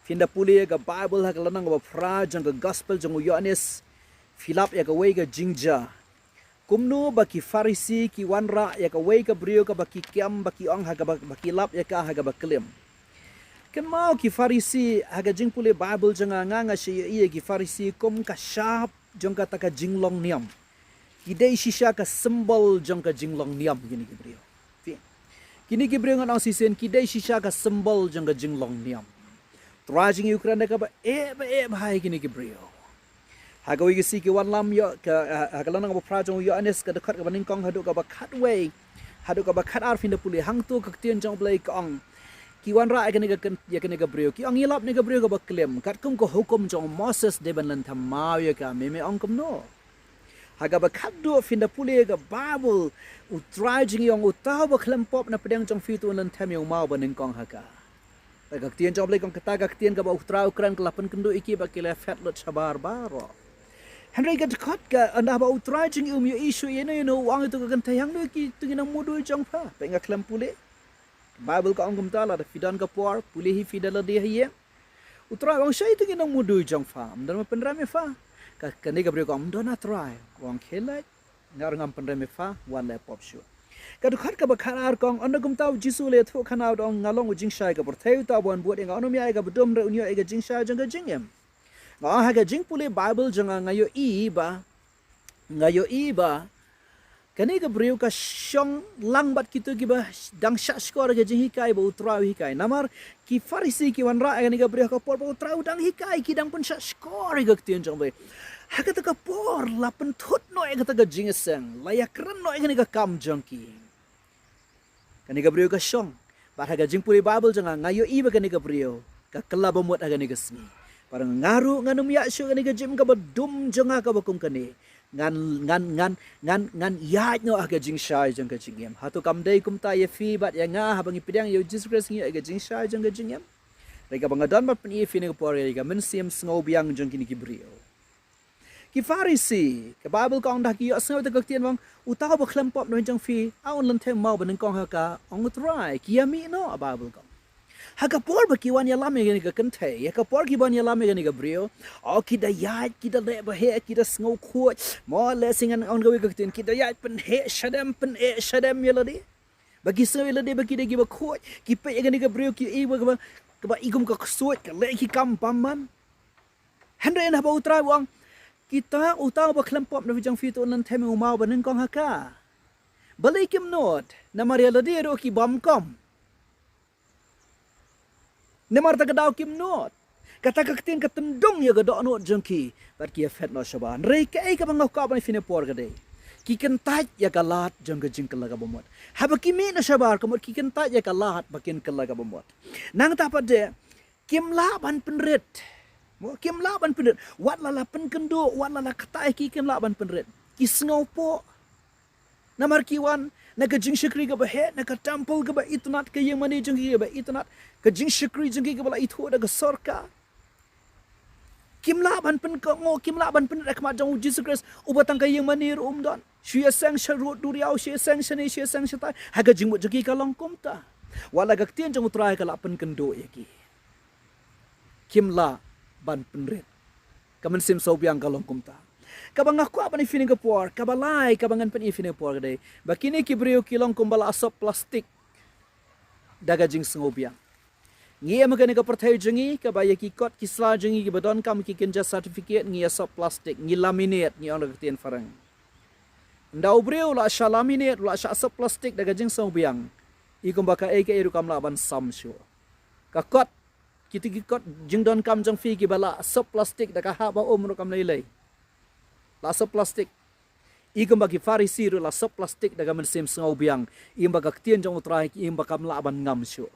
phin da pule ïa ka Baibl ha ka lynnong kaba phra jong ka Gospel jong u Ïoannis, phi lap ïa kawei ka jingjia. Kumno ba ki Pharisi ki wanrah ïa kawei ka briew kaba ki kem, ba ki ong ha kaba, ba ki lap ïa ka ha kaba klim. Kynmaw, ki Pharisi, ha ka jingpule Baibl jong nga, nga, nga shu ïohi ïa ki Pharisi kum ka shap jong kata ka jinglong niam. Ki dei shisha ka symbol jong ka jinglong niam, kine ki briew. Phi, kine ki briew, ngan ong shisien, ki dei shisha ka symbol jong ka jinglong niam. Trai jong ngi u kren da kaba eh ba eh bha ïa kine ki briew. Ha kawei ka sngi ki wanlam ïoh ka, ha, ha ka lynnong kaba phra jong u Ïoannis, ka dkhot kaba nyngkong haduh kaba khatwei, haduh kaba khatar, phin da pule hangto ka ktien jong U Blei ka ong, ki wanrah ïa kane ka kyn-, ïa kane ka briew, ki ong, ïalap ïa kane ka briew kaba klim, katkum ka hukum jong u Moses dei ban lynthem maw ïa ka, me me ong kumno? Ha kaba khatduh, phin da pule ïa ka Baibl, U Trai jong ngi u ong, uta uba khlem pop na pdeng jong phi, to un lynthem ïa u maw banyngkong ha ka. Bad ka ktien jong U Blei ka ong, kata ka ktien kaba U Trai u kren ka la pynkynduh ïa ki bad ki la phet lut shabar baroh. Hynrei ka dkhot ka, ynda ba U Trai jong ngi um ïohi shuh ïano ïano, u ong ïa uto ka kynthei, hangno ïa ki, to ki nongmudui jong pha? Peit, nga khlem pule. Baibl ka ong kumta, lada phi don ka por, pule hi phi da lade ha ïing. U Trai u ong, shaei uto ki nongmudui jong pha? Ym don ba pynrem ïa pha? Ka, kane ka briew ka ong, ym don, A Trai. U ong, khie leit, nga ruh ngam pynrem ïa pha, wan leh pop shuh. Ka dkhot kaba khatar ka ong, ynda kumta u Jisu u la ïathuh khana u da ong, nga long u jingshai ka pyrthei, uta uba wan bud ïa nga un ym ïaid ïa kaba dum, hynrei un ïoh ïa ka jingshai jong ka jingim. Nga ong ha ka jingpule Baibl jong nga, nga ïohi ba, nga ïohi ba kane ka briew ka shong lang bad kito kiba dang shah shkor ïa ka jinghikai ba u Trai u hikai. Namar ki Pharisi ki wanrah ïa kane ka briew ha ka por ba u Trai u dang hikai, ki dang pynshah shkor ïa ka ktien jong U Blei. Ha kata ka por la pynthut noh ïa kata ka jingïaseng, la ïakren noh ïa kane ka kam jong ki. Kane ka briew ka shong. Bad ha ka jingpule Baibl jong nga, nga ïohi ba kane ka briew ka kylla ba mut ha kane ka sngi. Bad nga ruh ngan ym ïaid shuh ha kane ka jingim kaba dum jong nga kaba kum kane. Ngan, ngan, ngan, ngan, ngan ïaid noh ha ka jingshai jong ka jingim. Hato kam dei kumta ïa phi bad ïa nga, haba ngi pdiang ïa U Jisu Khrist ngi ïoh ïa ka jingshai jong ka jingim? Hynrei kaba nga don ban pyni ïa phi ha kane ka por ïa ka mynsiem sngewbiang jong kine ki briew. Ki Pharisi, ka Baibl ka ong da ki ïohsngew ïa ka ktien ba ong, uta uba khlem pop na jong phi, un lynthei maw ba nyngkong ha ka, ong u Trai, ki ïamih noh, Baibl ka ong. Ha ka por ba ki wan ïalam ïa kane ka kynthei, ha ka por ki wan ïalam ïa kane ka briew, oh, ki da ïaid, ki da leh ba heh, ki da sngew khuid, mo leh sngew ong kawei ka ktien, ki da ïaid pynheh shadem, pynheh shadem ïa lade. Ba ki sngew ïa lade ba ki dei kiba khuid, ki peit ïa kane ka briew ki ïohi ba kaba, kaba i kum ka ksuid, ka leh ki kam bymman. Hynrei haba u Trai u ong, kita, uta uba khlem pop na jong phi, to un lynthei maw ba nyngkong ha ka. Balei kim nud? Namar ïa lade ruh ki bym khuid. Namar kata ka daw kim nud. Kata ka ktien ka tyndong ïa ka dohnud jong ki. Bad ki ïaphet noh shabar. Hynrei kaei kaba nga kwah ban ïa phi ha kane ka por ka dei, ki kyntait ïa ka lad jong ka jingkylla kaba mut. Haba ki mih noh shabar ka mut ki kyntait ïa ka lad ba kin kylla kaba mut. Nangta pat de, kim lah ban pynrit. Mo, kim lah ban pynrit. Wat la la pynkynduh, wat la la ktah ïa ki, kim lah ban pynrit. Ki sngewpoh. Namar ki wan na ka jingshakri kaba heh, na ka temple kaba itynnad, ka ïingmane jong ki kaba itynnad, ka jingshakri jong ki kaba la ithuh da ka sorkar. Kim lah ban pynkohnguh, kim lah ban pynrit ha khmat jong U Jisu Khrist, uba tang ka ïingmane ruh um don. Shu ïaseng sha rud duriaw, shu ïaseng shane, shu ïaseng shatai. Ha ka jingmut jong ki ka long kumta. Wat la ka ktien jong U Trai ka la pynkynduh ïa ki. Kim lah ban pynrit. Ka mynsiem sngewbiang ka long kumta. Kaba nga kwah ban ïa phi ha kane ka por, kaba lai, kaba ngan pyni ïa phi ha kane ka por ka dei, ba kine ki briew ki long kumba la sop plastik da ka jingsngewbiang. Ngi em ha kane ka pyrthei jong ngi, kaba ïa ki kot ki sla jong ngi kiba donkam ki kynja certificate, ngi ïa sop plastik, ngi laminate, ngi ong da ka ktien phareng. Ynda u briew u la shah laminate, u la shah sop plastik da ka jingsngewbiang, i kumba kaei kaei ruh kam lah ban sam shuh. Ka kot, kita ki kot jingdonkam jong phi kiba la sop plastik da ka hap ba um ruh kam lei lei. La sop plastik. I kumba ki Pharisi ruh la sop plastik da ka mynsiem sngewbiang, i kumba ka ktien jong U Trai, i kumba kam lah ban ngam shuh.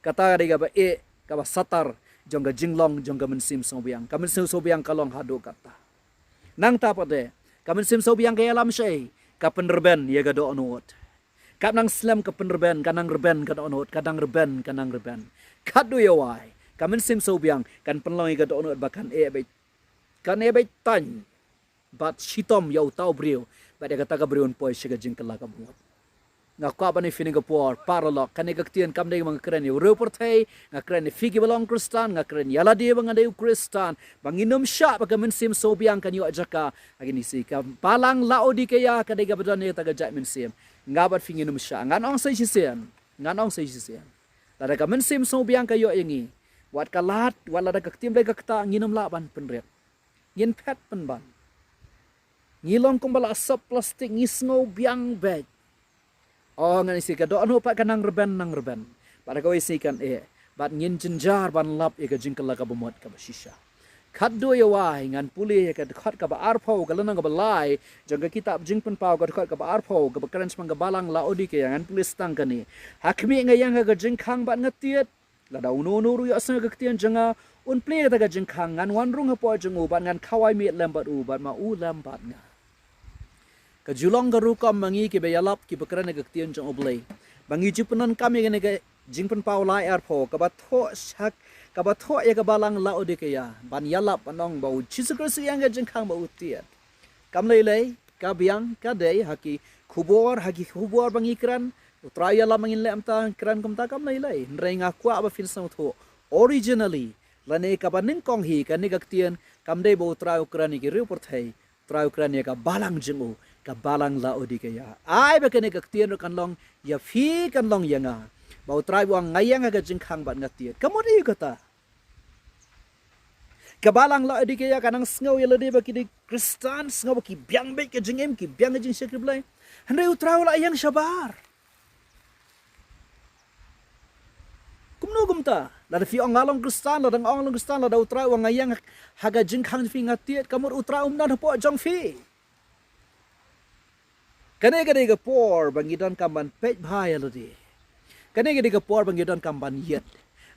Kata ka dei kaba eh, kaba satar jong ka jinglong jong ka mynsiem sngewbiang. Ka mynsiem sngewbiang ka long haduh katta. Nangta pat de, ka mynsiem sngewbiang ka ïalam shaei, ka pynrben ïa ka dohnud. Ka nang slem ka pynrben, ka nang rben ka dohnud, ka nang rben, ka nang rben. Khatduh ïa wai, ka mynsiem sngewbiang kan pynlong ïa ka dohnud ba kan eh beit, kan eh beit tang bad shitom ïa uta u briew, bad ïa kata ka briew un poi sha ka jingkylla kaba mut. Nga kwah ban ïa phi ha kane ka por, paralok, kane ka ktien kam dei ba nga kren ïa u riew pyrthei, nga kren ïa phi kiba long Khristan, nga kren ïa lade ba nga dei u Khristan, ba ngin ym shah ba ka mynsiem sngewbiang kan ïoh jaka ha kine ki sngi. Ka balang Laodikaia ka dei kaba don ïa kata ka jait mynsiem. Nga bad phi ngin ym shah. Ngan ong sa shisien, ngan ong sa shisien. Lada ka mynsiem sngewbiang ka ïoh ïa ngi, wat ka lad, wat lada ka ktien Blei ka ktah, ngin ym lah ban pynrit. Ngin phet pynban. Ngi long kumba la sop plastik, ngi sngewbiang beit. Oh, ngan ïa sngew ka dohnud pat ka nang rben, nang rben. Bad ha kawei sngi kan eh. Bad ngin jynjar ban lap ïa ka jingkylla kaba mut kaba shisha. Khatduh ïa wai, ngan pule ïa ka dkhot kaba arphew, ka lynnong kaba lai jong ka kitab Jingpynpaw, ka dkhot kaba arphew, kaba kren shaphang ka balang Laodikaia, ngan pule sa tang kane. Ha khmih nga ïeng ha ka jingkhang bad nga tied. Lada uno uno ruh u ïohsngew ïa ka ktien jong nga, un plie ïa kata ka jingkhang, ngan wan rung hapoh jong u, bad ngan khawai miet lem bad u, bad ma u lem bad nga. Ka ju long ka rukom ma ngi kiba ïalap, kiba kren ïa ka ktien jong U Blei, ba ngi ju pyndonkam ïa kane ka Jingpynpaw lai arphew, kaba thoh sha, kaba thoh ïa ka balang Laodikaia ban ïalap, ban ong ba U Jisu Khrist u ïeng ha ka jingkhang bad u tied. Kam lei lei, ka biang, ka dei ha ki khubor, ha ki khubor ba ngi kren, U Trai u ïalap ba ngin leh kumta, kren kumta, kam lei lei. Hynrei nga kwah ba phin sngewthuh, originally, lane kaba nyngkong hi, kane ka ktien kam dei ba U Trai u kren ïa ki riew pyrthei. Trai u kren ïa ka balang jong u, ka balang Laodikeia. Ai ba kane ka ktien ruh kan long ïa phi, kan long ïa nga. Ba U Trai u ong nga ïeng ha ka jingkhang bad nga tied. Ka mut aïu kata? Ka balang Laodikeia ka nang sngew ïa lade ba ki dei Khristan, sngew ba ki biang beit ka jingim, ki biang ka jingshakri Blei. Hynrei U Trai u la ïeng shabar. Kumno kumta? Lada phi ong nga long Khristan, lada nga ong long Khristan, lada U Trai u ong nga ïeng ha ka jingkhang phi nga tied, ka mut U Trai um don hapoh jong phi. Kane ka dei ka por ba ngi donkam ban peit bha ïa lade. Kane ka dei ka por ba ngi donkam ban ïeit.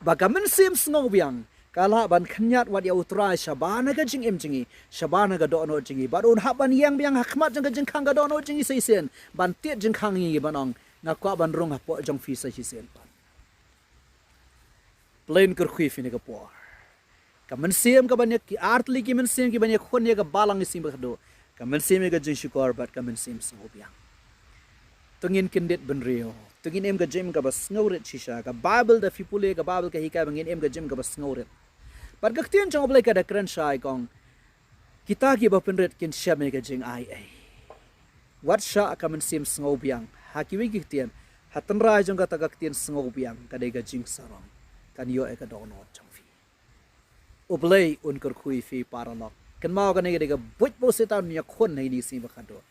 Ba ka mynsiem sngewbiang ka lah ban khynñiat wat ïa U Trai shabar na ka jingim jong ngi, shabar na ka dohnud jong ngi. Bad un hap ban ïeng biang ha khmat jong ka jingkhang ka dohnud jong ngi sa shisien, ban tied jingkhang ïa ngi ban ong, nga kwah ban rung hapoh jong phi sa shisien pat. Plain kyrkhu ïa phi kane ka por. Ka mynsiem kaban ïa, ki artylli ki mynsiem kiban ïakhun ïa ka balang Isynei Bakhatduh. Ka mynsiem ïa ka jingshukor bad ka mynsiem sngewbiang. To ngin kyndit bynriew. To ngin im ka jingim kaba sngewrit shisha. Ka Baibl, da phi pule ka Baibl ka hikai ba ngin im ka jingim kaba sngewrit. Bad ka ktien jong U Blei ka da kren shai, ka ong, kita kiba pynrit kin shem ïa ka jingaiei. Wat shah ka mynsiem sngewbiang ha kiwei ki ktien. Ha tynrai jong kata ka ktien sngewbiang ka dei ka jingsarong. Kan ïoh ïa ka dohnud jong phi. U Blei un kyrkhu ïa phi paralok. Kynmaw, kane ka dei ka buit ba u Soitan un ïakhun ha ine Isynei Bakhatduh.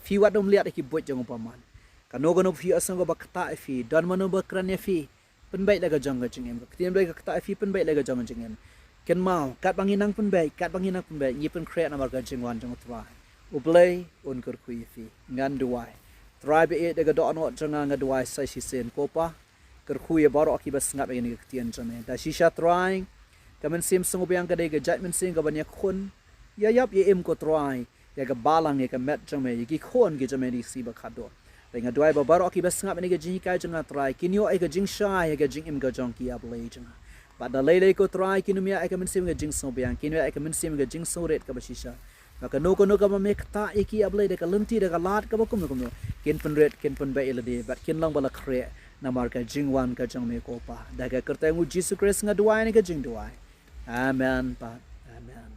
Phi wat nym liat ïa ki buit jong u bymman. Kano kano phi ïohsngew kaba ktah ïa phi, don mano ba kren ïa phi, pynbeit la ka jong ka jingim. Ka ktien Blei ka ktah ïa phi, pynbeit la ka jong ka jingim. Kynmaw, katba ngi nang pynbeit, katba ngi nang pynbeit, ngi pynkhreh namar ka jingwan jong U Trai. U Blei un kyrkhu ïa phi. Ngan duwai. Trai ba ïeit, da ka dohnud jong nga, nga duwai sa shisien, ko Pa. Kyrkhu ïa baroh kiba sngap ïa kane ka ktien jong me. Da shisha Trai, ka mynsiem sngewbiang ka dei ka jait mynsiem kaban ïakhun. Ïa ïap ïa im, ko Trai, ïa ka balang, ïa ka met jong me, ïa ki khun ki jong me Isynei Bakhatduh. Te nga duwai ba baroh kiba sngap ïa kane ka jinghikai jong nga Trai, kin ïoh ïa ka jingshai ha ka jingim ka jong ki, A Blei jong nga. Bad da lei lei, ko Trai, kin ym ïoh ïa ka mynsiem ka jingsngewbiang, kin ïoh ïa ka mynsiem ka jingsngewrit kaba shisha. Ba kano kano kaba me ktah ïa ki, A Blei, da ka lynti, da ka lad kaba kumno kumno, kin pynrit, kin pynbeit ïa lade, bad kin long ba la khreh namar ka jingwan ka jong me, ko Pa. Da ka kyrteng U Jisu Khrist nga duwai ïa kane ka jingduwai. Amen, Pa. Amen.